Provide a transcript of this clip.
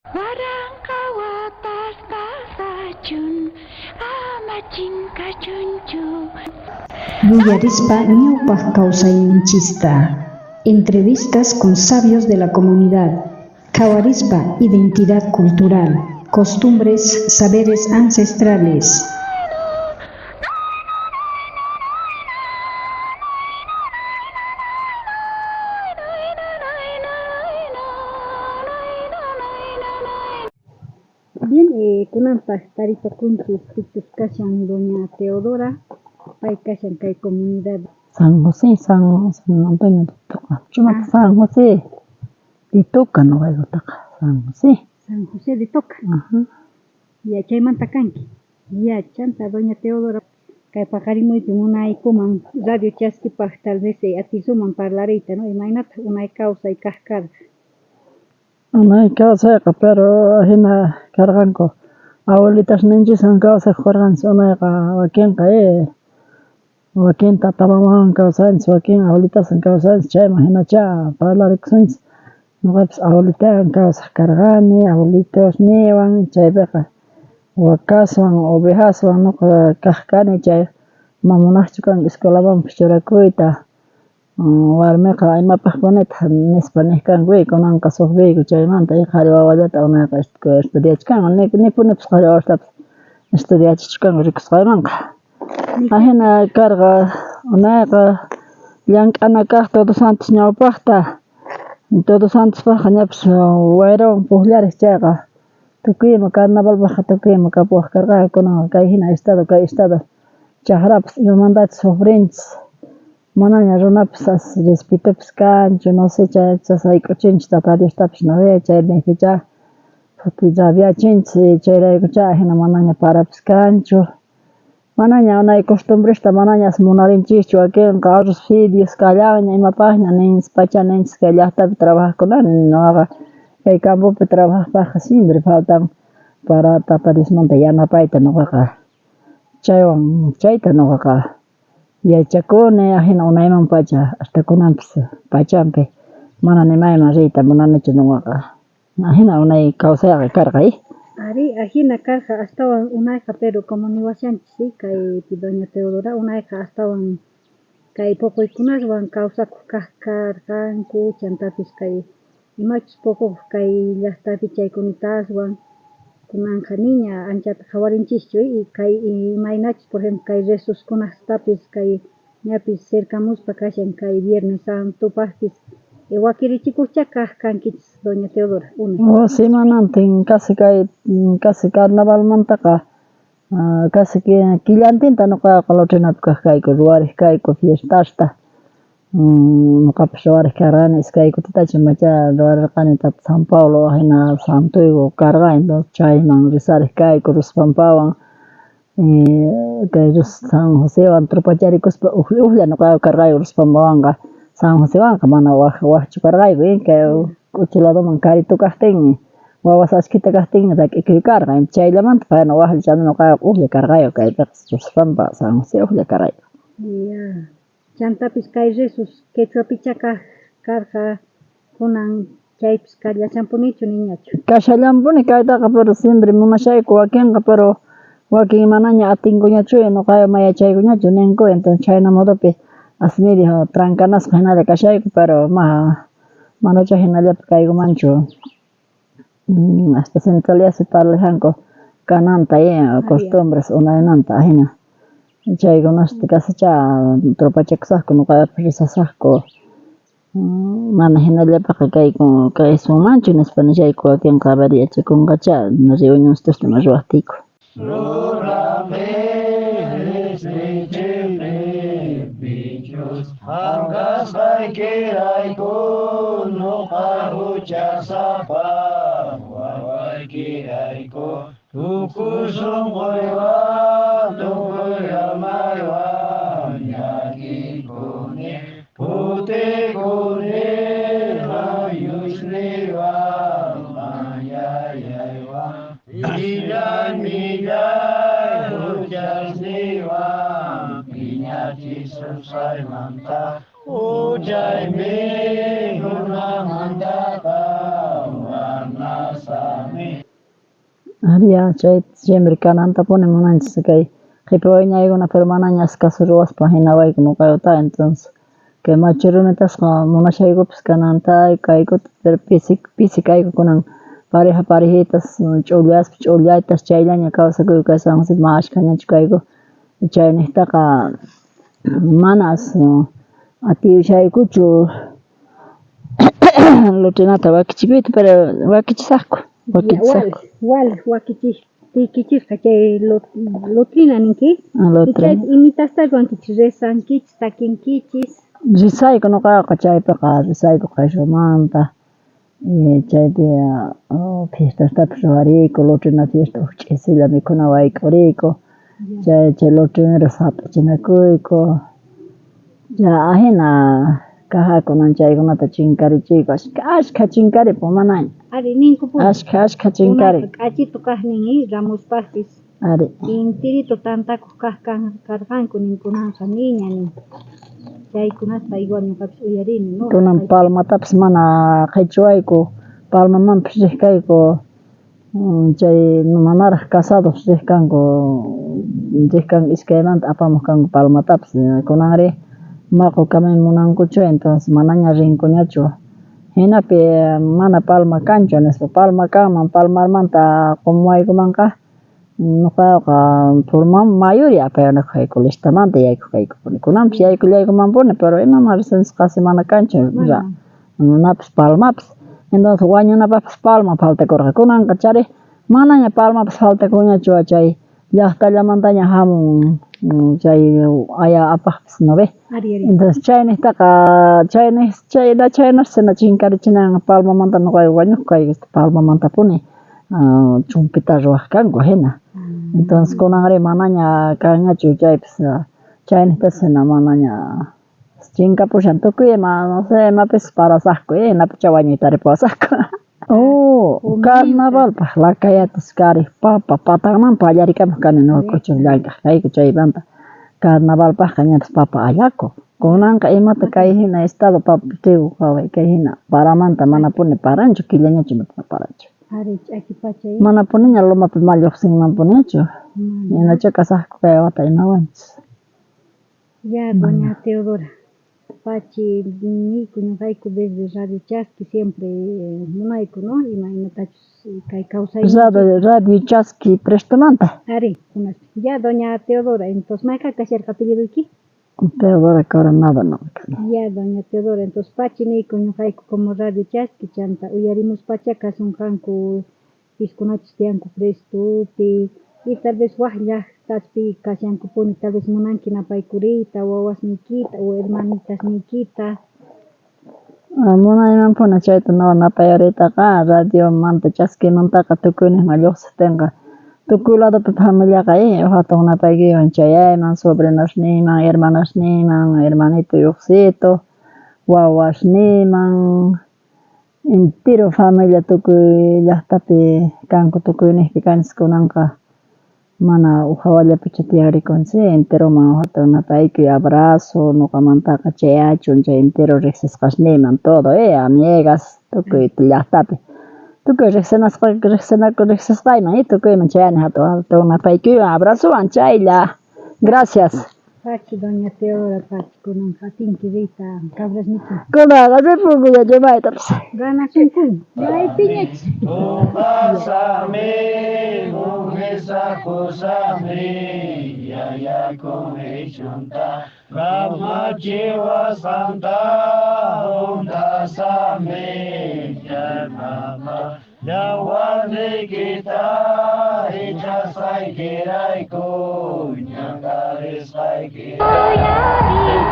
Waranqa watas pasachun, ama chinkachunchu. Yuyarispa ñawpaj kawsayninchista. Entrevistas con sabios de la comunidad. Qhawarispa identidad cultural, costumbres, saberes ancestrales. Bien, kunanpaj taripakunchis pichus kashan doña Teodora, pay kashan kay comunidad. San José, San Antonio de Toca. Chumata San José de Toca noqaykutaqa, San José. San José de Toca. Ajá. Ya chaymanta kanki. Ya chanta doña Teodora kay paqarimuypi munaykuman radio chaskipaj tal vez atisuman parlariyta, no? Imaynata unay kawsay kaq karqa. Unay kawsayqa, pero hina karqanku abuelitasninchiswan kawsaj karqanchis unayqa wakinqa wakin tata mamawan kawsanchis, wakin abuelitaswan kawsanchis, chayman hinachá parlarikusunchis. Noqapis abuelitaywan kawsaj karqani, abuelitosniywan, chaypiqa wakaswan ovejaswan noqa kaj kani, chay ma munajchu kanku escuelamanpis churakuyta, warmiqa imapajpunitaj nispa nej kanku, kunanqa sufriyku chaymanta qhari wawallata unayqa estudiachkanku, nipunipis qhari wawastapis estudiachichkanku rikusqaymanqa. Ajina karqa unayqa llank'ana kaj Todos Santos ñawpajta, Todos Santospajqa ñapis wayrawan pujllarej chayqa tukuy ima carnavalpajqa tukuy ima kapuwaj karqanku, kunanqa kay hina estado kay estado chajrapis imamantachus sufrinchis, manaña runapis as respetopis kanchu, no sé chaycha sayk'uchinchis tata Diostapis no ve chaynejpichá rabiachinchis chayraykuchá ajina manaña parapis kanchu. Manaña unay costumbresta manaña munarinchikchu wakinqa arroz fideos kallanña imapaqña nispacha ninchis kay llaqtapi trabajajkunani noqaqa kay campopi trabajajpaqqa siempre faltan para tata Diosmanta yanapayta noqaqa chaywan chayta noqaqa yachakuni ajina unayman pacha hasta kunanpis pachampi mana ni mayman riyta munanichu noqaqa ajina unay kawsayqa karqa. Ari, ajina karqa astawan unayqa, pero como niwashanchis kaypi doña Teodora unayqa astawan kay poqoykunaswan kawsakuq kaq karqanku, chantapis kay imachus poqoq kay llaqtapi chaykunitaswan kunanqa niña anchata qhawarinchischu y kay imaynachus por ejemplo kay rezoskunastapis kay ñapis cercamuspa kashan kay Viernes Santopaqpis wakirichikuqchá kaq kankichis doña Teodora unay. Oh, semanantin casi kay casi carnavalmantaqa casi killantinta noqaqa letrinapi kaq kayku ruwarej kayku fiestasta, noqapis ruwarej karqani iskay kutitachu imachá ruwarerqani tata San Pablo ajina santoyku karqa, entonces chayman rezarej kayku Ruspampawan kay San Josewan tropacharikuspa ujlla ujlla noqayku karqayku Ruspampawanqa San Josewanqa mana wajchu karqayku kay k'uchu ladoman carito kajtinmi wawas ashkhita kajtinmi rak'ikuy karqa chayllamanta payna wajlla chayta noqayku ujlla karqayku kaypiqa Ruspampa San José ujlla karqayku. Ya, chantapis kay rezos quechuapichá kaq karqa kunan chaypis kallashanpunichu niñachu. Kashallanpuni kaytaqa pero siempre munashayku wakinqa pero wakin manaña atinkuñachu noqayku ma yachaykuñachu ninku, entonces chhayna modopi as medio trancanasqa hinalla kashayku pero ma manacha hinallapi kaykumanchu hasta centraliaspi parlajanku kananta costumbres unaymanta ajina chaykunasta casichá tropachakusaqku noqaypis rezasaqku mana hinallapiqa kayku kaysunmanchu nispa nishayku wakinqa a ver yachakunqachá reunionesta ruwaqtiyku. Pichus hanqasqaykirayku noqa huchasapa wawaykirayku tukuy sunquywan tukuy almaywan llakikuni phutikuni mayusniywan mayayaywan millay millay huchasniywan phiñachisusqaymanta huchaymi runamantaqa warnasqayqa. Junt'asaqmi. Arí, chay siempre kanantapuni munanchis kay qhipa wiñaykuna, pero manaña caso ruwaspa hinawayku nuqayuta, entonces kay machu runitasqa munashaykupis kananta kaykuta, pero pisi pisi kayku kunan pareja parejitas ch'ullaspa ch'ullaytas chayllaña kawsakuyku kay San José ma ashkhañachu kayku, chayniqtaqa manas atiyushaykuchu lutrinata wakichikuyta, pero wakichisaqku, wakichisaqku. Wal wakichiqtiykichisqa chay lutrina ninki? Lutrina. Chay imitasta ruwankichis, rezankichis, takinkichis. Rizayku nuqaqa chaypiqa rizayku qhishumanta, chaypi fiestastapis ruwariyku, lutrina fiesta uj ch'isilla mikhuna wayk'uriyku, chay chay lutrineros hap'ichinakuyku, ajina kaja kunan chaykunata chinkarichiyku, ashkha ashkha chinkaripun manaña. Ari ninkupuni. Ashkha ashkha chinkarin. Unayqa k'achitu kajnin Ramospajpis. Ari. Intirito tantakuq kaq karqanku ninkunanqa niña nin. Chaykunasta igual ñuqapis uyarini, ¿no? Kunan palmatapis mana qhichwayku, palmamanpis riq kayku, chay manaraq casados riq kanku, riq kanku iskaymanta apamuq kanku palmatapis, kunanri maqo kamay munankuchu, entonces manaña rinkuñachu, jinapi mana palma kanchu nispa, palma kanman palmarmanta qumuwaykumanqa nuqaqa forma mayoria apayanakuq kayku listamanta yaykuq kaykupuni, kunanpis yaykullaykumanpuni, pero imaman risinchis mana kanchu runapis palmapis, entonces wañunapaqpis palma faltakurqa, kunanqa chari manaña palmapis faltakunñachu chay llaqtallamantaña hamun chay aya apaqpis, ¿no ve? Entonces chayniqtaqa chayniq chayna chaynas chinkarichinanqa palmamanta nuqayku wañuq kayku palmamantapuni chumpita ruwaq kanku hina, entonces kunanri manaña kanñachu chaypis, chayniqtas hina manaña chinkapushan tukuy ima, no sé, imapis parasaqku, hinapicha wañuyta taripuwasaqku. Carnavalpaq lakayatas kari papa patanman pallarikamuq kani nuqa k'uchu llank'aq kayku chaymanta carnavalpaqqa ñapis papa allakuq, kunanqa imata kay hina estado papa trigo qhaway kay hina paramanta manapuni paranchu, killañachu mana paranchu. Ari ch'aki pacha. Manapuniña lomapi ma lluqsinmanpunichu, hinacha kasaqku kay wata imawanchis. Ya, doña Teodora, pachi niyku ñuqayku desde Radio Chaski siempre munayku, ¿no? Imaynatachus kay kawsay. Radio Chaski Prestomanta. Ari, ya, doña Teodora, entonces mayqa kasharqa apelliduyki? Teodora Coronado no kani. Ya, doña Teodora, entonces pachi niyku ñuqayku como Radio Chaski chanta uyarimuspacha kasunqanku piskunachus tiyanku Prestopi y tal vez waj llaqtaspi kashankupuni, tal vez munanki napaykuriyta wawasniykita o hermanitasniykita. Munaymanpuni chayta no napayariytaqa radiomanta chaskimantaqa tukuyniqman lluqsiqtinqa tukuy ladopi familiaqa hatun napaykuywan chayayman sobrinasniyman, hermanasniyman, hermanito lluqsito, wawasniyman, entero familia tukuy llaqtapi kanku tukuyniqpi kanchis kunanqa mana uj hawallapichu tiyarikunchis enteroman hatun napaykuy abrazo nuqamantaqa chayachun chay entero riqsisqasniyman todo amigas tukuy llaqtapi tukuy riqsinasqa riqsinaku riqsisqayman tukuyman chayani hatun napaykuywan abrazowan chaylla. Gracias. Pachi, doña Teodora, pachi, kunanqa atinki riyta cabrasniyki. Kunanqa ripunkuñachu maytapis. Ganasunkuni, maypiñachis. Tupasaqmi, uqisaqusaqmi, yayakun ichunta, kamachiwasqanta junt'asaqmi, chay papa yawarniykita hich'asqaykirayku ñak'arisqaykirayku.